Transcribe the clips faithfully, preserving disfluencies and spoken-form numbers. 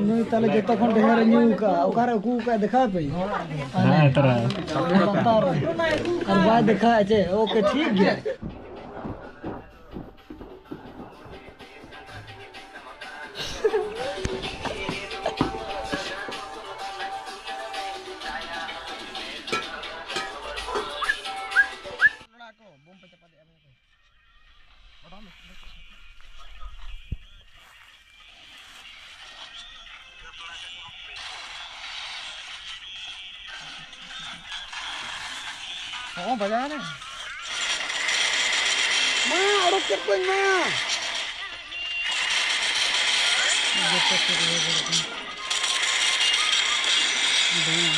ᱱᱩᱭ ᱛᱟᱦᱞᱮ ᱡᱚᱛᱚ ᱠᱷᱚᱱ ᱰᱷᱮᱨ ᱮ ᱧᱩ ᱠᱟᱜᱼᱟ᱾ ᱚᱠᱟᱨᱮ ᱩᱠᱩ ᱠᱟᱜᱼᱟ? ᱫᱮᱠᱷᱟᱣ ᱯᱮ᱾ ᱦᱮᱸ, ᱛᱚᱨᱟ᱾ ᱞᱟᱛᱟᱨ ᱨᱮ᱾ ᱟᱨ ᱵᱟᱭ ᱫᱮᱠᱷᱟᱣᱮᱫᱼᱟ ᱪᱮ? ᱳᱠᱮ, ᱴᱷᱤᱠ ᱜᱮᱭᱟ᱾ ᱦᱚᱸ, ᱵᱟᱡᱟᱣ ᱮᱱᱟ᱾ ᱢᱟ, ᱚᱰᱚᱠ ᱠᱮᱫ ᱠᱚᱣᱟᱧ ᱢᱟ᱾ ᱡᱚᱛᱚ ᱠᱚ ᱨᱚᱦᱚᱭ ᱵᱟᱲᱟᱜ ᱠᱟᱱᱟ᱾ ᱵᱟᱝ᱾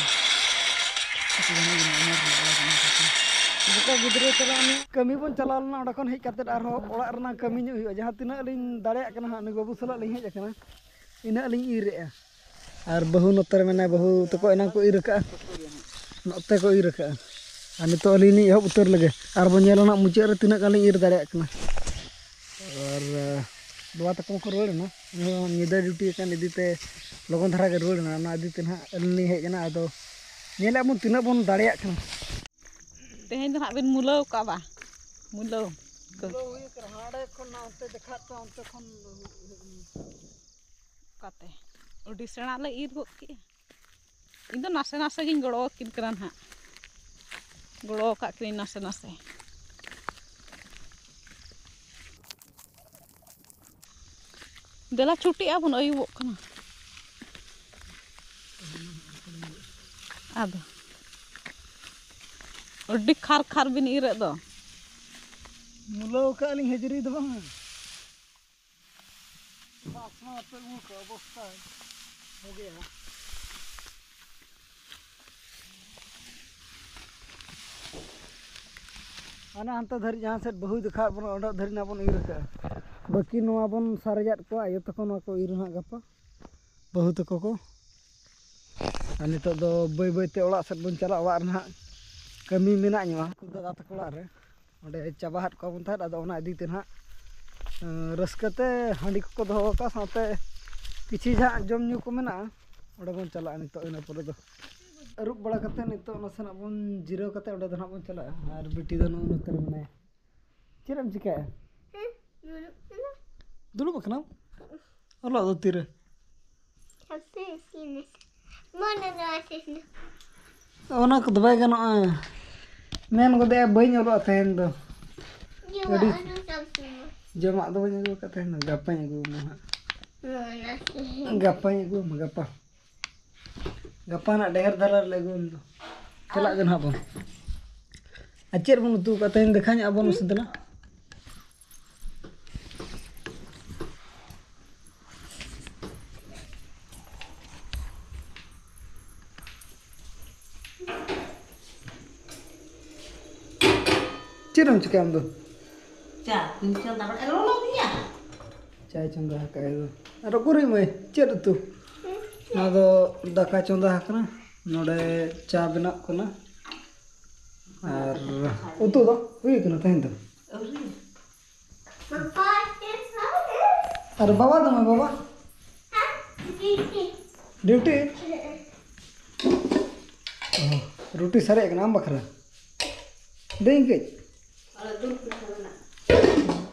ᱡᱚᱛᱚ ᱜᱤᱫᱽᱨᱟᱹ ᱪᱟᱞᱟᱣ ᱮᱱᱟ᱾ ᱠᱟᱹᱢᱤ ᱵᱚᱱ ᱪᱟᱞᱟᱣ ᱞᱮᱱᱟ, ᱚᱸᱰᱮ ᱠᱷᱚᱱ ᱦᱮᱡ ᱠᱟᱛᱮᱫ ᱟᱨᱦᱚᱸ ᱚᱲᱟᱜ ᱨᱮᱱᱟᱜ ᱠᱟᱹᱢᱤ ᱧᱚᱜ ᱦᱩᱭᱩᱜᱼᱟ᱾ ᱡᱟᱦᱟᱸ ᱛᱤᱱᱟᱹᱜ ᱞᱤᱧ ᱫᱟᱲᱮᱭᱟᱜ ᱠᱟᱱᱟ ᱦᱟᱸᱜ, ᱩᱱᱤ ᱵᱟᱹᱵᱩ ᱥᱟᱞᱟᱜ ᱞᱤᱧ ᱦᱮᱡ ᱟᱠᱟᱱᱟ, ᱤᱱᱟᱹᱜ ᱞᱤᱧ ᱤᱨ ᱮᱫᱼᱟ᱾ ᱟᱨ ᱵᱟᱹᱦᱩ ᱱᱚᱛᱮ ᱨᱮ ᱢᱮᱱᱟᱭ, ᱵᱟᱹᱦᱩ ᱛᱟᱠᱚ ᱮᱱᱟᱝ ᱠᱚ ᱤᱨ ᱟᱠᱟᱫᱼᱟ, ᱱᱚᱛᱮ ᱠᱚ ᱤᱨ ᱟᱠᱟᱫᱼᱟ᱾ ᱟᱨ ᱱᱤᱛᱚᱜ ᱟᱹᱞᱤᱧ ᱞᱤᱧ ᱮᱦᱚᱵ ᱩᱛᱟᱹᱨ ᱞᱮᱜᱮ, ᱟᱨ ᱵᱚᱱ ᱧᱮᱞᱟ ᱱᱟᱜ ᱢᱩᱪᱟᱹᱫ ᱨᱮ ᱛᱤᱱᱟᱹᱜ ᱜᱟᱱ ᱞᱤᱧ ᱤᱨ ᱫᱟᱲᱮᱭᱟᱜ ᱠᱟᱱᱟ᱾ ᱟᱨ, ᱟᱸ, ᱵᱟᱵᱟ ᱛᱟᱠᱚ ᱢᱟᱠᱚ ᱨᱩᱣᱟᱹᱲ ᱮᱱᱟ, ᱩᱱᱤ ᱦᱚᱸ ᱧᱤᱫᱟᱹ ᱰᱤᱭᱩᱴᱤ ᱟᱠᱟᱱ ᱤᱫᱤ ᱛᱮ ᱞᱚᱜᱚᱱ ᱫᱷᱟᱨᱟ ᱜᱮ ᱨᱩᱣᱟᱹᱲ ᱮᱱᱟ᱾ ᱚᱱᱟ ᱤᱫᱤ ᱛᱮ ᱱᱟᱦᱟᱜ ᱟᱹᱞᱤᱧ ᱞᱤᱧ ᱦᱮᱡ ᱮᱱᱟ᱾ ᱟᱫᱚ ᱧᱮᱞᱮᱫ ᱵᱚᱱ ᱛᱤᱱᱟᱹᱜ ᱵᱚᱱ ᱫᱟᱲᱮᱭᱟᱜ ᱠᱟᱱᱟ᱾ ᱛᱮᱦᱮᱧ ᱫᱚ ᱱᱟᱦᱟᱜ ᱵᱤᱱ ᱢᱩᱞᱟᱹᱣ ᱠᱟᱜᱼᱟ ᱵᱟ? ᱢᱩᱞᱟᱹᱣ᱾ ᱢᱩᱞᱟᱹᱣ ᱦᱩᱭ ᱟᱠᱟᱱᱟ, ᱦᱟᱸᱰᱮ ᱠᱷᱚᱱ ᱱᱟᱜ ᱚᱱᱛᱮ ᱫᱮᱠᱷᱟᱜ ᱠᱟᱱᱟ, ᱚᱱᱛᱮ ᱠᱷᱚᱱ ᱚᱠᱟᱛᱮ? ᱟᱹᱰᱤ ᱥᱮᱬᱟ ᱞᱮ ᱤᱨ ᱜᱚᱫ ᱠᱮᱜᱼᱟ᱾ ᱤᱧ ᱫᱚ ᱱᱟᱥᱮ ᱱᱟᱥᱮ ᱜᱤᱧ ᱜᱚᱲᱚ ᱟᱹᱠᱤᱱ ᱠᱟᱱᱟ ᱱᱟᱦᱟᱜ, ᱜᱚᱲᱚ ᱟᱠᱟᱫ ᱠᱤᱱᱟᱹᱧ ᱱᱟᱥᱮ ᱱᱟᱥᱮ᱾ ᱫᱮᱞᱟ ᱪᱷᱩᱴᱤᱜᱼᱟ ᱵᱚᱱ, ᱟᱹᱭᱩᱵᱚᱜ ᱠᱟᱱᱟ᱾ ᱟᱫᱚ ᱟᱹᱰᱤ ᱠᱷᱟᱨ ᱠᱷᱟᱨ ᱵᱤᱱ ᱤᱨᱮᱫ ᱫᱚ᱾ ᱢᱩᱞᱟᱹᱣ ᱠᱟᱜ ᱞᱤᱧ ᱦᱟᱹᱡᱨᱤ ᱫᱚ ᱵᱟᱝ᱾ ᱫᱟᱜ ᱥᱟᱶᱛᱮ ᱩᱞ ᱠᱚ ᱚᱵᱚᱥᱛᱟ ᱵᱷᱟᱜᱮᱭᱟ᱾ ᱦᱟᱱᱮ ᱦᱟᱱᱛᱮ ᱫᱷᱟᱹᱨᱤᱡ ᱡᱟᱦᱟᱸ ᱥᱮᱫ ᱵᱟᱹᱦᱩᱭ ᱫᱮᱠᱷᱟᱣᱟᱫ ᱵᱚᱱᱟ, ᱚᱸᱰᱮ ᱫᱷᱟᱹᱨᱤᱡ ᱱᱟᱜ ᱵᱚᱱ ᱤᱨ ᱟᱠᱟᱫᱼᱟ᱾ ᱵᱟᱹᱠᱤ ᱱᱚᱣᱟ ᱵᱚᱱ ᱥᱟᱨᱮᱡᱟᱫ ᱠᱚᱣᱟ, ᱟᱭᱳ ᱛᱟᱠᱚ ᱱᱚᱣᱟ ᱠᱚ ᱤᱨ ᱱᱟᱜ ᱜᱟᱯᱟ, ᱵᱟᱹᱦᱩ ᱛᱟᱠᱚ ᱠᱚ᱾ ᱟᱨ ᱱᱤᱛᱚᱜ ᱫᱚ ᱵᱟᱹᱭ ᱵᱟᱹᱭ ᱛᱮ ᱚᱲᱟᱜ ᱥᱮᱫ ᱵᱚᱱ ᱪᱟᱞᱟᱜᱼᱟ᱾ ᱚᱲᱟᱜ ᱨᱮ ᱱᱟᱦᱟᱜ ᱠᱟᱹᱢᱤ ᱢᱮᱱᱟᱜ ᱧᱚᱜᱼᱟ, ᱫᱟᱫᱟ ᱛᱟᱠᱚ ᱚᱲᱟᱜ ᱨᱮ᱾ ᱚᱸᱰᱮ ᱪᱟᱵᱟ ᱦᱟᱫ ᱠᱚᱣᱟ ᱵᱚᱱ ᱛᱟᱦᱮᱸᱫ, ᱟᱫᱚ ᱚᱱᱟ ᱤᱫᱤ ᱛᱮ ᱱᱟᱦᱟᱜ ᱨᱟᱹᱥᱠᱟᱹ ᱛᱮ ᱦᱟᱺᱰᱤ ᱠᱚᱠᱚ ᱫᱚᱦᱚ ᱟᱠᱟᱫᱼᱟ, ᱥᱟᱶᱛᱮ ᱠᱤᱪᱷᱤ ᱡᱟᱦᱟᱸ ᱡᱚᱢ ᱧᱩ ᱠᱚ ᱢᱮᱱᱟᱜᱼᱟ, ᱚᱸᱰᱮ ᱵᱚᱱ ᱪᱟᱞᱟᱜᱼᱟ ᱱᱤᱛᱚᱜ᱾ ᱤᱱᱟᱹ ᱯᱚᱨᱮ ᱫᱚ ᱟᱹᱨᱩᱵ ᱵᱟᱲᱟ ᱠᱟᱛᱮ ᱱᱤᱛᱚᱜ ᱱᱟᱥᱮᱱᱟᱜ ᱵᱚᱱ ᱡᱤᱨᱟᱹᱣ ᱠᱟᱛᱮ ᱚᱸᱰᱮ ᱫᱚ ᱱᱟᱦᱟᱜ ᱵᱚᱱ ᱪᱟᱞᱟᱜᱼᱟ᱾ ᱟᱨ ᱵᱤᱴᱤ ᱫᱚ ᱱᱚᱜᱼᱚ ᱱᱚᱛᱮ ᱨᱮ ᱢᱮᱱᱟᱭᱟ᱾ ᱪᱮᱫ ᱮᱢ ᱪᱤᱠᱟᱹᱭᱟ? ᱦᱮᱸ, ᱫᱩᱲᱩᱵ ᱠᱟᱱᱟ᱾ ᱫᱩᱲᱩᱵ ᱟᱠᱟᱱᱟᱢ? ᱚᱞᱚᱜ ᱫᱚ ᱛᱤᱨᱮ? ᱦᱟᱯᱮ, ᱤᱥᱤᱱ ᱢᱮᱥᱮ᱾ ᱢᱟ, ᱱᱚᱣᱟ ᱤᱥᱤᱱ ᱢᱮ᱾ ᱚᱱᱟ ᱠᱚᱫᱚ ᱵᱟᱭ ᱜᱟᱱᱚᱜᱼᱟ᱾ ᱢᱮᱱ ᱜᱚᱫᱮᱜᱼᱟ, "ᱵᱟᱹᱧ ᱚᱞᱚᱜᱼᱟ ᱛᱮᱦᱮᱧ ᱫᱚ᱾ ᱡᱚᱢᱟᱜ ᱟᱹᱰᱤ ᱟᱹᱰᱤ ᱥᱟᱵ ᱥᱩᱱᱩᱢ᱾ ᱡᱚᱢᱟᱜ ᱫᱚ ᱵᱟᱹᱧ ᱟᱹᱜᱩ ᱟᱠᱟᱫ ᱛᱮᱦᱮᱧ ᱫᱚ, ᱜᱟᱯᱟᱧ ᱟᱹᱜᱩ ᱟᱢᱟ ᱦᱟᱸᱜ᱾ ᱱᱚᱣᱟ ᱤᱥᱤᱱ᱾ ᱜᱟᱯᱟᱧ ᱟᱹᱜᱩ ᱟᱢᱟ, ᱜᱟᱯᱟ᱾ ᱜᱟᱯᱟ ᱱᱟᱜ ᱰᱷᱮᱨ ᱫᱷᱟᱨᱟ ᱨᱮᱞᱮ ᱟᱹᱜᱩ ᱟᱢ ᱫᱚ᱾ ᱪᱟᱞᱟᱜ ᱜᱮ ᱱᱟᱦᱟᱜ ᱵᱚᱱ᱾ ᱟᱨ ᱪᱮᱫ ᱵᱚᱱ ᱩᱛᱩ ᱟᱠᱟᱫ ᱛᱮᱦᱮᱧ? ᱫᱮᱠᱷᱟ ᱧᱚᱜ ᱟᱵᱚᱱ ᱢᱟᱥᱮ ᱫᱮᱞᱟ᱾ ᱪᱮᱫ ᱮᱢ ᱪᱤᱠᱟᱹᱭᱟ ᱟᱢ ᱫᱚ? ᱪᱟ ᱠᱚᱧ ᱪᱚᱸᱫᱟ ᱵᱟᱲᱟ, ᱞᱚᱞᱚ ᱜᱮᱭᱟ᱾ ᱪᱟᱭ ᱪᱚᱸᱫᱟ ᱟᱠᱟᱫ ᱫᱚ᱾ ᱟᱨ ᱚᱠᱚᱨᱤᱡ ᱢᱟᱹᱭ, ᱪᱮᱫ ᱩᱛᱩ? ᱱᱚᱣᱟ ᱫᱚ ᱫᱟᱠᱟ ᱪᱚᱸᱫᱟ ᱟᱠᱟᱱᱟ, ᱱᱚᱰᱮ ᱪᱟ ᱵᱮᱱᱟᱜ ᱠᱟᱱᱟ᱾ ᱟᱨ ᱩᱛᱩ ᱫᱚ ᱦᱩᱭ ᱠᱟᱱᱟ ᱛᱮᱦᱮᱧ ᱫᱚ? ᱟᱹᱣᱨᱤ᱾ ᱟᱨ ᱵᱟᱵᱟ ᱫᱚ ᱢᱟ ᱵᱟᱵᱟ? ᱰᱤᱭᱩᱴᱤ? ᱚ, ᱨᱩᱴᱤ ᱥᱟᱨᱮᱡ ᱠᱟᱱᱟ ᱟᱢ ᱵᱟᱠᱷᱨᱟ? ᱫᱟᱹᱧ ᱠᱟᱹᱡ᱾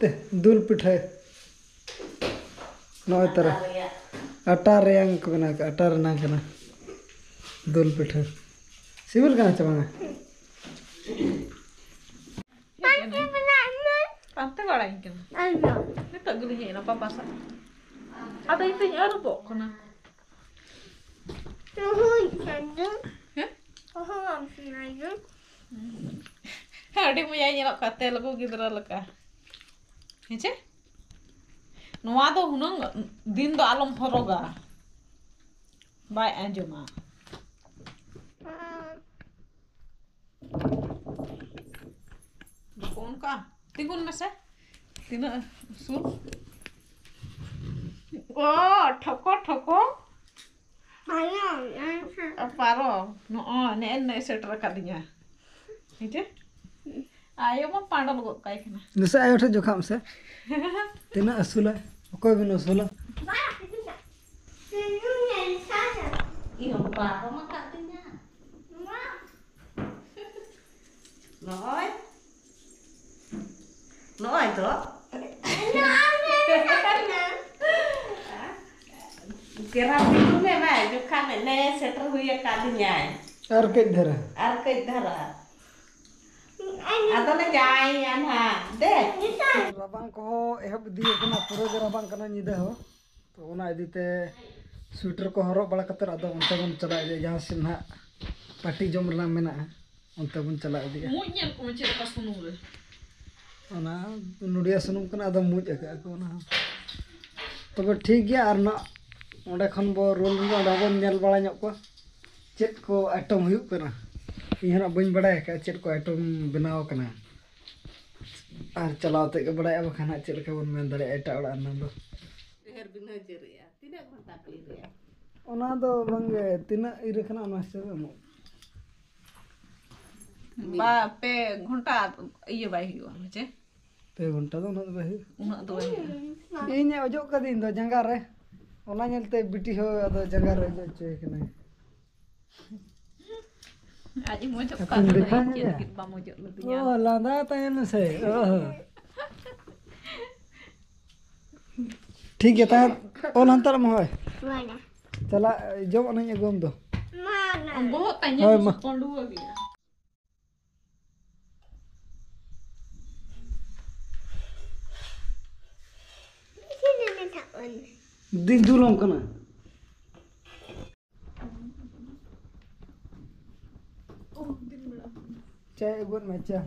ᱛᱮ, ᱫᱩᱞ ᱯᱤᱴᱷᱟᱹ᱾ ᱱᱚᱜᱼᱚᱭ ᱛᱟᱨᱟ᱾ ᱟᱴᱟ ᱨᱮᱭᱟᱝ ᱠᱚ ᱵᱮᱱᱟᱣ ᱠᱟᱜᱼᱟ, ᱟᱴᱟ ᱨᱮᱱᱟᱝ ᱠᱟᱱᱟ ᱫᱩᱞ ᱯᱤᱴᱷᱟᱹ᱾ ᱥᱤᱵᱤᱞ ᱠᱟᱱᱟ ᱪᱮ ᱵᱟᱝᱟ? ᱯᱟᱱᱛᱮ ᱵᱟᱲᱟᱭᱤᱧ ᱠᱟᱱᱟ᱾ ᱱᱤᱛᱚᱜ ᱜᱮᱞᱤᱧ ᱦᱮᱡ ᱮᱱᱟ ᱯᱟᱯᱟ ᱥᱟᱶ᱾ ᱟᱫᱚ ᱤᱧ ᱫᱚᱧ ᱟᱹᱨᱩᱵᱚᱜ ᱠᱟᱱᱟ᱾ ᱦᱮᱸ? ᱟᱹᱰᱤ ᱢᱚᱡᱟᱭ ᱧᱮᱞᱚᱜ ᱠᱟᱱ ᱛᱮ ᱞᱩᱜᱩ ᱜᱤᱫᱽᱨᱟᱹ ᱞᱮᱠᱟ᱾ ᱦᱮᱸ ᱪᱮ? ᱱᱚᱣᱟ ᱫᱚ ᱦᱩᱱᱟᱹᱝ ᱫᱤᱱ ᱫᱚ ᱟᱞᱚᱢ ᱦᱚᱨᱚᱜᱟ᱾ ᱵᱟᱭ ᱟᱸᱡᱚᱢᱟ᱾ ᱵᱟᱠᱚ ᱚᱱᱠᱟ᱾ ᱛᱤᱸᱜᱩᱱ ᱢᱮᱥᱮ᱾ ᱛᱤᱱᱟᱹᱜ ᱩᱥᱩᱞ᱾ ᱚ, ᱴᱷᱚᱠᱚ, ᱴᱷᱚᱠᱚ᱾ ᱯᱟᱨᱚᱢ᱾ ᱯᱟᱨᱚᱢ᱾ ᱱᱚᱜᱼᱚᱭ, ᱱᱮᱜᱼᱮ ᱱᱮᱜᱼᱮ ᱥᱮᱴᱮᱨ ᱟᱠᱟᱫᱤᱧᱟ᱾ ᱦᱮᱸ ᱪᱮ? ᱟᱭᱳ ᱢᱟ ᱯᱟᱸᱰᱚᱞ ᱜᱚᱫ ᱠᱟᱭ ᱠᱟᱱᱟ᱾ ᱱᱟᱥᱮ ᱟᱭᱳ ᱴᱷᱮᱱ ᱡᱚᱠᱷᱟᱜ ᱢᱮᱥᱮ᱾ ᱛᱤᱱᱟᱹᱜ ᱟᱹᱥᱩᱞᱟ? ᱚᱠᱚᱭ ᱵᱮᱱ ᱟᱹᱥᱩᱞᱟ? ᱤᱧ ᱦᱚᱸ ᱯᱟᱨᱚᱢ ᱟᱠᱟᱫ ᱛᱤᱧᱟ᱾ ᱱᱚᱜᱼᱚᱭ᱾ ᱱᱚᱜᱼᱚᱭ ᱛᱚ᱾ ᱠᱮᱨᱟᱢ ᱧᱩᱛᱩᱢ ᱮ ᱢᱟ, ᱡᱚᱠᱷᱟ ᱢᱮ, ᱱᱮ ᱥᱮᱴᱮᱨ ᱦᱩᱭ ᱟᱠᱟᱫᱤᱧᱟᱭ᱾ ᱟᱨ ᱠᱟᱹᱡ ᱫᱷᱟᱨᱟ᱾ ᱟᱨ ᱠᱟᱹᱡ ᱫᱷᱟᱨᱟ᱾ ᱟᱫᱚ ᱞᱮ ᱡᱟᱶᱟᱭᱮᱭᱟ ᱱᱟᱦᱟᱜ᱾ ᱫᱮ᱾ ᱨᱟᱵᱟᱝ ᱠᱚᱦᱚᱸ ᱮᱦᱚᱵ ᱤᱫᱤ ᱟᱠᱟᱱᱟ, ᱯᱩᱨᱟᱹ ᱜᱮ ᱨᱟᱵᱟᱝ ᱠᱟᱱᱟ ᱧᱤᱫᱟᱹ ᱦᱚᱸ᱾ ᱛᱚ ᱚᱱᱟ ᱤᱫᱤ ᱛᱮ ᱥᱩᱭᱮᱴᱟᱨ ᱠᱚ ᱦᱚᱨᱚᱜ ᱵᱟᱲᱟ ᱠᱟᱛᱮ ᱟᱫᱚ ᱚᱱᱛᱮ ᱵᱚᱱ ᱪᱟᱞᱟᱣ ᱤᱫᱤᱜᱼᱟ, ᱡᱟᱦᱟᱸ ᱥᱮᱫ ᱱᱟᱦᱟᱜ ᱯᱟᱨᱴᱤ ᱡᱚᱢ ᱨᱮᱱᱟᱜ ᱢᱮᱱᱟᱜᱼᱟ, ᱚᱱᱛᱮ ᱵᱚᱱ ᱪᱟᱞᱟᱣ ᱤᱫᱤᱜᱼᱟ᱾ ᱢᱩᱡ ᱧᱮᱞ ᱠᱚᱢ ᱪᱮᱫ ᱞᱮᱠᱟ ᱥᱩᱱᱩᱢ ᱨᱮ᱾ ᱚᱱᱟ ᱱᱚᱰᱤᱭᱟ ᱥᱩᱱᱩᱢ ᱠᱟᱱᱟ, ᱟᱫᱚ ᱢᱩᱡ ᱟᱠᱟᱫᱼᱟ ᱠᱚ ᱚᱱᱟ ᱦᱚᱸ᱾ ᱛᱚᱵᱮ ᱴᱷᱤᱠ ᱜᱮᱭᱟ, ᱟᱨ ᱱᱟᱜ ᱚᱸᱰᱮ ᱠᱷᱚᱱ ᱵᱚ ᱨᱩᱣᱟᱹᱲ ᱞᱮᱱᱟ, ᱚᱸᱰᱮ ᱦᱚᱸᱵᱚᱱ ᱧᱮᱞ ᱵᱟᱲᱟ ᱧᱚᱜ ᱠᱚᱣᱟ ᱪᱮᱫ ᱠᱚ ᱟᱭᱴᱮᱢ ᱦᱩᱭᱩᱜ ᱠᱟᱱᱟ᱾ ᱤᱧ ᱦᱚᱸ ᱱᱟᱜ ᱵᱟᱹᱧ ᱵᱟᱲᱟᱭ ᱟᱠᱟᱫᱼᱟ ᱪᱮᱫ ᱠᱚ ᱟᱭᱴᱮᱢ ᱵᱮᱱᱟᱣ ᱟᱠᱟᱱᱟ᱾ ᱟᱨ ᱪᱟᱞᱟᱣ ᱛᱮᱫ ᱜᱮ ᱵᱟᱲᱟᱭᱚᱜᱼᱟ, ᱵᱟᱠᱷᱟᱱ ᱦᱟᱸᱜ ᱪᱮᱫ ᱞᱮᱠᱟ ᱵᱚᱱ ᱢᱮᱱ ᱫᱟᱲᱮᱭᱟᱜᱼᱟ ᱮᱴᱟᱜ ᱚᱲᱟᱜ ᱨᱮᱱᱟᱜ ᱫᱚ᱾ ᱰᱷᱮᱨ ᱵᱤᱱ ᱦᱟᱹᱡᱨᱤᱜᱼᱟ᱾ ᱛᱤᱱᱟᱹᱜ ᱜᱷᱚᱱᱴᱟ ᱯᱮ ᱤᱨᱟ? ᱚᱱᱟ ᱫᱚ ᱵᱟᱝᱜᱮ, ᱛᱤᱱᱟᱹᱜ ᱤᱨ ᱟᱠᱟᱱᱟ ᱚᱱᱟ ᱦᱤᱥᱟᱹᱵ ᱮᱢᱚᱜ᱾ ᱵᱟ, ᱯᱮ ᱜᱷᱚᱱᱴᱟ ᱤᱭᱟᱹ ᱵᱟᱭ ᱦᱩᱭᱩᱜᱼᱟ, ᱦᱮᱸ ᱪᱮ? ᱯᱮ ᱜᱷᱚᱱᱴᱟ ᱫᱚ ᱩᱱᱟᱹᱜ ᱫᱚ ᱵᱟᱭ ᱦᱩᱭᱩᱜᱼᱟ᱾ ᱩᱱᱟᱹᱜ ᱫᱚ ᱵᱟᱭ ᱦᱩᱭᱩᱜᱼᱟ᱾ ᱤᱧ ᱚᱡᱚᱜ ᱠᱟᱹᱫᱤᱧ ᱫᱚ ᱡᱟᱸᱜᱟ ᱨᱮ, ᱚᱱᱟ ᱧᱮᱞᱛᱮ ᱵᱤᱴᱤ ᱦᱚᱸ ᱟᱫᱚ ᱡᱟᱸᱜᱟ ᱨᱮ ᱚᱡᱚᱜ ᱦᱚᱪᱚᱭᱮ ᱠᱟᱱᱟᱭ᱾ ᱟᱡ ᱮ ᱢᱚᱡᱚᱜ ᱠᱟᱱ ᱟᱯᱮᱢ ᱨᱮᱫᱚ ᱫᱮᱠᱷᱟᱣ ᱤᱧ ᱪᱮᱫ ᱧᱚᱜᱟ? ᱞᱟᱹᱜᱤᱫ ᱵᱟᱢ ᱚᱡᱚᱜ ᱞᱮᱫᱤᱧᱟ? ᱚ, ᱞᱟᱸᱫᱟ ᱛᱟᱭᱚᱢ ᱥᱮ᱾ ᱚ᱾ ᱴᱷᱤᱠ ᱜᱮᱭᱟ, ᱛᱟᱦᱮᱸ ᱚᱞ ᱦᱟᱱᱛᱟᱲ ᱢᱮ, ᱦᱳᱭ᱾ ᱢᱟᱱᱟ᱾ ᱪᱟᱞᱟᱜ, ᱡᱚᱢ ᱟᱹᱱᱤᱡ ᱟᱹᱜᱩᱣᱟᱢ ᱫᱚ᱾ ᱢᱟᱱᱟ᱾ ᱵᱚᱦᱚᱜ ᱛᱟᱭ ᱦᱳᱭ, ᱧᱮᱞ ᱢᱟ᱾ ᱯᱟᱺᱰᱩᱣᱟᱹ ᱜᱮᱭᱟ᱾ ᱫᱤᱱ ᱫᱩᱞᱟᱢ ᱠᱟᱱᱟ᱾ ᱪᱟ ᱟᱹᱜᱩᱭ ᱢᱮ, ᱪᱟ᱾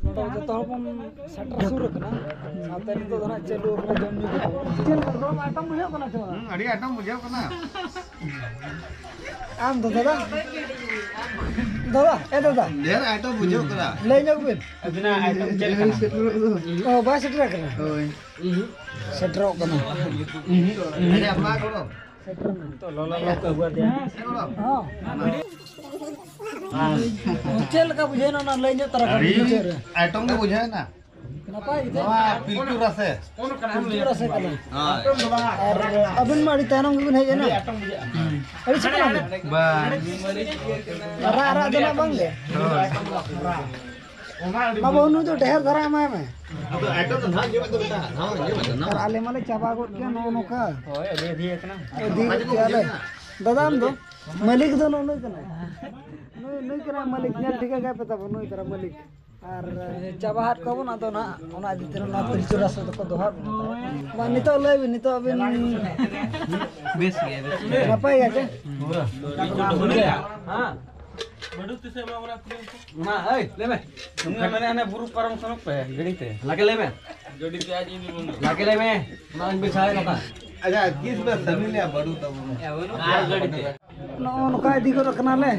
ᱱᱚᱰᱮ ᱡᱚᱛᱚ ᱦᱚᱲ ᱵᱚᱱ ᱥᱮᱴᱮᱨ ᱥᱩᱨ ᱟᱠᱟᱱᱟ, ᱥᱟᱶᱛᱮ ᱱᱤᱛᱚᱜ ᱫᱚ ᱱᱟᱜ ᱪᱟᱹᱞᱩ ᱟᱠᱟᱱᱟ ᱡᱚᱢ ᱧᱩ ᱠᱚ᱾ ᱪᱮᱫ ᱞᱮᱠᱟ ᱜᱚᱨᱚᱢ ᱟᱭᱴᱮᱢ ᱵᱩᱡᱷᱟᱹᱜ ᱠᱟᱱᱟ ᱪᱮ ᱵᱟᱝ? ᱦᱩᱸ, ᱟᱹᱰᱤ ᱟᱭᱴᱮᱢ ᱵᱩᱡᱷᱟᱹᱜ ᱠᱟᱱᱟ᱾ ᱟᱢ ᱫᱚ ᱫᱟᱫᱟ? ᱫᱟᱫᱟ, ᱮ ᱫᱟᱫᱟ᱾ ᱰᱷᱮᱨ ᱟᱭᱴᱮᱢ ᱵᱩᱡᱷᱟᱹᱜ ᱠᱟᱱᱟ᱾ ᱞᱟᱹᱭ ᱧᱚᱜ ᱵᱤᱱ᱾ ᱟᱹᱵᱤᱱᱟᱜ ᱟᱭᱴᱮᱢ ᱪᱮᱫ ᱞᱮᱠᱟᱱᱟ? ᱚ, ᱵᱟᱭ ᱥᱮᱴᱮᱨ ᱟᱠᱟᱱᱟ? ᱦᱳᱭ᱾ ᱥᱮᱴᱮᱨᱚᱜ ᱠᱟᱱᱟ᱾ ᱟᱹᱰᱤ ᱟᱭᱢᱟ ᱜᱚᱲᱚ᱾ ᱥᱮᱴᱮᱨ ᱮᱱᱟ᱾ ᱛᱚ ᱞᱚᱞᱚ ᱞᱚᱞᱚ ᱠᱚ ᱟᱹᱜᱩ ᱟᱫᱮᱭᱟ᱾ ᱦᱮᱸ, ᱜᱚᱲᱚ᱾ ᱦᱚᱸ᱾ ᱪᱮᱫ ᱞᱮᱠᱟ ᱵᱩᱡᱷᱟᱹᱣ ᱮᱱᱟ, ᱚᱱᱟ ᱞᱟᱹᱭ ᱧᱚᱜ ᱛᱟᱨᱟ ᱠᱟᱜ ᱵᱤᱱ ᱢᱩᱪᱟᱹᱫ ᱨᱮ᱾ ᱟᱭᱴᱚᱢ ᱜᱮ ᱵᱩᱡᱷᱟᱹᱣ ᱮᱱᱟ᱾ ᱱᱟᱯᱟᱭ ᱜᱮ? ᱱᱚᱣᱟ ᱯᱤᱞᱪᱩ ᱨᱟᱥᱮ᱾ ᱯᱤᱞᱪᱩ ᱨᱟᱥᱮ ᱠᱟᱱᱟ᱾ ᱦᱳᱭ᱾ ᱟᱨ ᱟᱹᱵᱤᱱ ᱢᱟ ᱟᱹᱰᱤ ᱛᱟᱭᱱᱚᱢ ᱜᱮᱵᱤᱱ ᱦᱮᱡ ᱮᱱᱟ᱾ ᱟᱹᱰᱤ ᱥᱟᱯᱲᱟᱣ ᱜᱮ᱾ ᱵᱟᱝ᱾ ᱨᱟᱜ ᱨᱟᱜ ᱫᱚ ᱱᱟᱜ ᱵᱟᱝ ᱜᱮ᱾ ᱦᱳᱭ᱾ ᱢᱟ ᱵᱟᱹᱵᱩ, ᱱᱩᱭ ᱫᱚ ᱰᱷᱮᱨ ᱫᱷᱟᱨᱟ ᱮᱢᱟᱭ ᱢᱮ᱾ ᱟᱫᱚ ᱟᱭᱴᱚᱢ ᱫᱚ ᱱᱟᱦᱟᱜ ᱧᱮᱞ ᱫᱚ ᱢᱮᱱᱟᱜᱼᱟ, ᱱᱟᱣᱟ ᱧᱮᱞ ᱫᱚ ᱱᱟᱣᱟ᱾ ᱟᱨ ᱟᱞᱮ ᱢᱟᱞᱮ ᱪᱟᱵᱟ ᱜᱚᱫ ᱠᱮᱭᱟ ᱱᱚᱜᱼᱚ ᱱᱚᱝᱠᱟ᱾ ᱦᱳᱭ, ᱟᱹᱰᱤ ᱟᱹᱰᱤ ᱟᱠᱟᱱᱟ᱾ ᱟᱹᱰᱤ ᱠᱮᱭᱟᱞᱮ᱾ ᱫᱟᱫᱟ, ᱟᱢ ᱫᱚ? ᱢᱟᱹᱞᱤᱠ ᱫᱚ ᱱᱩᱜᱼᱩ ᱱᱩᱭ ᱠᱟᱱᱟᱭ᱾ ᱱᱩᱭ, ᱱᱩᱭ ᱠᱟᱱᱟᱭ ᱢᱟᱹᱞᱤᱠ, ᱧᱮᱞ ᱴᱷᱤᱠᱟᱹ ᱠᱟᱭ ᱯᱮ ᱛᱟᱵᱚ, ᱱᱩᱭ ᱛᱟᱨᱟ ᱢᱟᱹᱞᱤᱠ᱾ ᱟᱨ ᱪᱟᱵᱟ ᱦᱟᱫ ᱠᱚᱣᱟ ᱵᱚᱱ, ᱟᱫᱚ ᱱᱟᱦᱟᱜ ᱚᱱᱟ ᱤᱫᱤ ᱛᱮ ᱱᱚᱣᱟ ᱯᱤᱞᱪᱩ ᱨᱟᱥ ᱫᱚᱠᱚ ᱫᱚᱦᱚ ᱟᱫ ᱵᱚᱱᱟ᱾ ᱢᱟ ᱱᱤᱛᱚᱜ ᱞᱟᱹᱭ ᱵᱤᱱ, ᱱᱤᱛᱚᱜ ᱟᱹᱵᱤᱱ ᱵᱮᱥ ᱜᱮ, ᱵᱮᱥ ᱜᱮ᱾ ᱱᱟᱯᱟᱭ ᱜᱮᱭᱟ ᱪᱮ? ᱯᱩᱨᱟᱹ᱾ ᱢᱟ, ᱮᱭ, ᱞᱟᱹᱭ ᱢᱮ᱾ ᱚᱱᱠᱟ ᱢᱟᱱᱮ ᱦᱟᱱᱮ ᱵᱩᱨᱩ ᱯᱟᱨᱚᱢ ᱥᱮᱱᱚᱜ ᱯᱮ, ᱜᱟᱹᱰᱤ ᱛᱮ᱾ ᱞᱟᱜᱮ ᱞᱟᱹᱭ ᱢᱮ᱾ ᱜᱟᱹᱰᱤ ᱛᱮ ᱟᱡ ᱤᱧ ᱵᱚᱱᱫᱚ᱾ ᱞᱟᱜᱮ ᱞᱟᱹᱭ ᱢᱮ᱾ ᱚᱱᱟ ᱵᱤᱥᱟᱞ ᱠᱟᱛᱷᱟ᱾ ᱟᱪᱪᱷᱟ, ᱛᱤᱥ ᱯᱮ ᱥᱟᱹᱢᱤᱞ ᱞᱮᱭᱟ ᱵᱟᱹᱨᱩ ᱛᱟᱵᱚᱱ? ᱟᱨ ᱜᱟᱹᱰᱤ ᱛᱮ᱾ ᱱᱚᱜᱼᱚ ᱱᱚᱝᱠᱟ ᱤᱫᱤ ᱜᱚᱫ ᱠᱟᱱᱟᱞᱮ᱾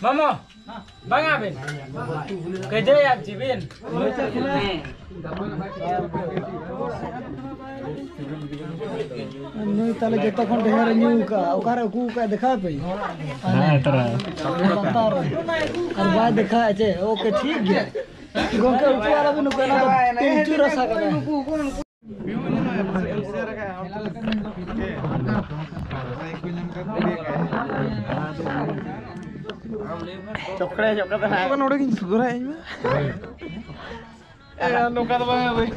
ᱢᱟᱢᱚ, ᱵᱟᱝᱟ ᱵᱤᱱ? ᱠᱟᱹᱭᱫᱟᱹᱭᱟ ᱪᱮ ᱵᱤᱱ? ᱱᱩᱭ ᱛᱟᱦᱞᱮ ᱡᱚᱛᱚ ᱠᱷᱚᱱ ᱰᱷᱮᱨ ᱮ ᱧᱩ ᱠᱟᱜᱼᱟ᱾ ᱚᱠᱟᱨᱮ ᱩᱠᱩ ᱠᱟᱜᱼᱟ, ᱫᱮᱠᱷᱟᱣ ᱯᱮ᱾ ᱦᱮᱸ, ᱛᱚᱨᱟ᱾ ᱞᱟᱛᱟᱨ ᱨᱮ᱾ ᱟᱨ ᱵᱟᱭ ᱫᱮᱠᱷᱟᱣᱮᱫᱼᱟ ᱪᱮ᱾ ᱳᱠᱮ, ᱴᱷᱤᱠ ᱜᱮᱭᱟ᱾ ᱜᱚᱝᱠᱮ, ᱩᱠᱩ ᱟᱞᱚᱵᱤᱱ ᱩᱠᱩᱭᱟ, ᱚᱱᱟ ᱫᱚ ᱯᱤᱞᱪᱩ ᱨᱟᱥᱟ ᱠᱟᱱᱟ᱾ ᱪᱚᱠᱲᱮ ᱧᱚᱜ ᱠᱟᱛᱮ ᱱᱟᱦᱟᱜ᱾ ᱱᱚᱰᱮ ᱜᱤᱧ ᱥᱩᱫᱷᱨᱟᱭᱟ ᱤᱧ ᱢᱟ᱾ ᱮ, ᱱᱚᱝᱠᱟ ᱫᱚ ᱵᱟᱝ ᱦᱩᱭ᱾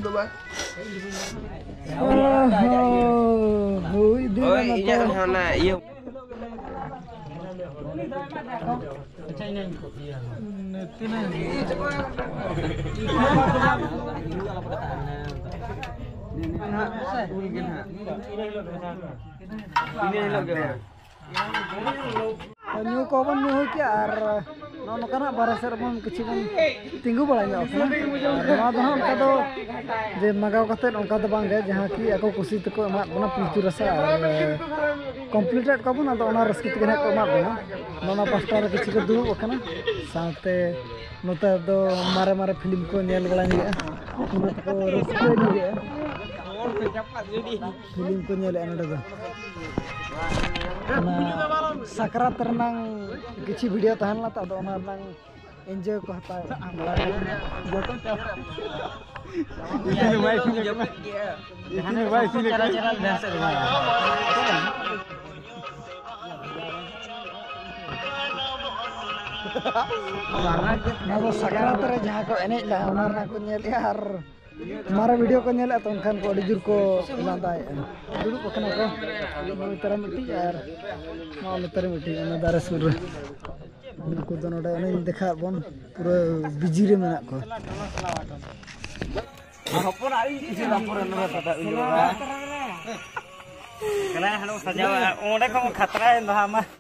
ᱫᱚ ᱵᱟᱝ᱾ ᱦᱩᱭ ᱤᱫᱤ ᱦᱳᱭ, ᱞᱮᱱᱟ ᱤᱧᱟᱹᱜ ᱛᱚ᱾ ᱦᱚᱸ ᱚᱱᱟ ᱤᱭᱟᱹ᱾ ᱤᱱᱟᱹ ᱦᱤᱞᱳᱜ ᱜᱮ᱾ ᱧᱩ ᱠᱚᱵᱚᱱ ᱧᱩ ᱦᱩᱭ ᱠᱮᱜᱼᱟ ᱟᱨ ᱱᱚᱜᱼᱚ ᱱᱚᱝᱠᱟᱱᱟᱜ ᱵᱟᱨᱦᱮ ᱥᱮᱫ ᱨᱮᱵᱚᱱ ᱠᱤᱪᱷᱩ ᱵᱚᱱ ᱛᱤᱸᱜᱩ ᱵᱟᱲᱟ ᱧᱚᱜ ᱠᱟᱱᱟ᱾ ᱟᱨ ᱱᱚᱣᱟ ᱫᱚ ᱦᱟᱸᱜ ᱚᱱᱠᱟ ᱫᱚ ᱡᱮ ᱢᱟᱜᱟᱣ ᱠᱟᱛᱮᱫ ᱚᱱᱠᱟ ᱫᱚ ᱵᱟᱝ ᱜᱮ, ᱡᱟᱦᱟᱸ ᱠᱤ ᱟᱠᱚ ᱠᱩᱥᱤ ᱛᱮᱠᱚ ᱮᱢᱟᱜ ᱵᱚᱱᱟ ᱯᱤᱞᱪᱩ ᱨᱟᱥᱟ ᱟᱨ ᱠᱚᱢᱯᱞᱤᱴᱮᱰ ᱠᱚᱣᱟ ᱵᱚᱱ, ᱟᱫᱚ ᱚᱱᱟ ᱨᱟᱹᱥᱠᱟᱹ ᱛᱮᱜᱮ ᱦᱟᱸᱜ ᱠᱚ ᱮᱢᱟᱜ ᱵᱚᱱᱟ᱾ ᱱᱚᱣᱟ ᱯᱟᱥᱴᱟ ᱨᱮ ᱠᱤᱪᱷᱩ ᱠᱚ ᱫᱩᱲᱩᱵ ᱟᱠᱟᱱᱟ, ᱥᱟᱶᱛᱮ ᱱᱚᱛᱮ ᱫᱚ ᱢᱟᱨᱮ ᱢᱟᱨᱮ ᱯᱷᱤᱞᱢ ᱠᱚ ᱧᱮᱞ ᱵᱟᱲᱟ ᱧᱚᱜᱮᱜᱼᱟ, ᱚᱱᱟ ᱛᱮᱠᱚ ᱨᱟᱹᱥᱠᱟᱹ ᱧᱚᱜᱮᱜᱼᱟ᱾ ᱯᱷᱤᱞᱢ ᱠᱚ ᱧᱮᱞᱮᱫᱼᱟ ᱱᱚᱰᱮ ᱫᱚ᱾ ᱚᱱᱟ ᱥᱟᱠᱨᱟᱛ ᱨᱮᱱᱟᱝ ᱠᱤᱪᱷᱩ ᱵᱷᱤᱰᱤᱭᱳ ᱛᱟᱦᱮᱸ ᱞᱮᱱᱟ ᱛᱚ, ᱟᱫᱚ ᱚᱱᱟ ᱨᱮᱱᱟᱝ ᱮᱱᱡᱚᱭ ᱠᱚ ᱦᱟᱛᱟᱣᱮᱫᱼᱟ᱾ ᱡᱚᱛᱚ ᱪᱟᱵᱟ᱾ ᱤᱥᱤᱱ ᱦᱚᱸ ᱵᱟᱭ ᱤᱥᱤᱱ ᱟᱠᱟᱱᱟ᱾ ᱤᱥᱤᱱ ᱦᱚᱸ ᱵᱟᱭ ᱤᱥᱤᱱ ᱟᱠᱟᱱᱟ᱾ ᱱᱚᱣᱟ ᱫᱚ ᱥᱟᱠᱨᱟᱛ ᱨᱮ ᱡᱟᱦᱟᱸ ᱠᱚ ᱮᱱᱮᱡ ᱞᱮᱫᱟ, ᱚᱱᱟ ᱨᱮᱱᱟᱜ ᱠᱚ ᱧᱮᱞᱮᱫᱼᱟ ᱟᱨ ᱢᱟᱨᱮ ᱵᱷᱤᱰᱤᱭᱳ ᱠᱚ ᱧᱮᱞᱮᱫᱼᱟ ᱛᱚ, ᱮᱱᱠᱷᱟᱱ ᱠᱚ ᱟᱹᱰᱤ ᱡᱳᱨ ᱠᱚ ᱞᱟᱸᱫᱟᱭᱮᱫᱼᱟ᱾ ᱫᱩᱲᱩᱵ ᱟᱠᱟᱱᱟ ᱠᱚ, ᱢᱤᱫ ᱱᱚᱛᱮ ᱨᱮ ᱢᱤᱫᱴᱤᱡ ᱟᱨ ᱱᱚᱣᱟ ᱱᱚᱛᱮ ᱨᱮ ᱢᱤᱫᱴᱤᱡ, ᱚᱱᱟ ᱫᱟᱨᱮ ᱥᱩᱨ ᱨᱮ᱾ ᱱᱩᱠᱩ ᱫᱚ ᱱᱚᱰᱮ ᱚᱱᱮᱧ ᱫᱮᱠᱷᱟᱣᱟᱫ ᱵᱚᱱ, ᱯᱩᱨᱟᱹ ᱵᱤᱡᱤ ᱨᱮ ᱢᱮᱱᱟᱜ ᱠᱚᱣᱟ᱾ ᱦᱚᱯᱚᱱᱟᱜ ᱤᱧ ᱤᱥᱤᱱ ᱫᱟ ᱯᱩᱨᱟᱹ ᱱᱚᱣᱟ ᱴᱟᱴᱟ ᱩᱭᱩ᱾ ᱠᱟᱱᱟ ᱦᱟᱱᱟ ᱥᱟᱡᱟᱣᱟ, ᱚᱸᱰᱮ ᱠᱷᱚᱱ ᱠᱷᱟᱛᱨᱟᱭᱮᱱ ᱫᱚ ᱦᱟᱸᱜ ᱢᱟ᱾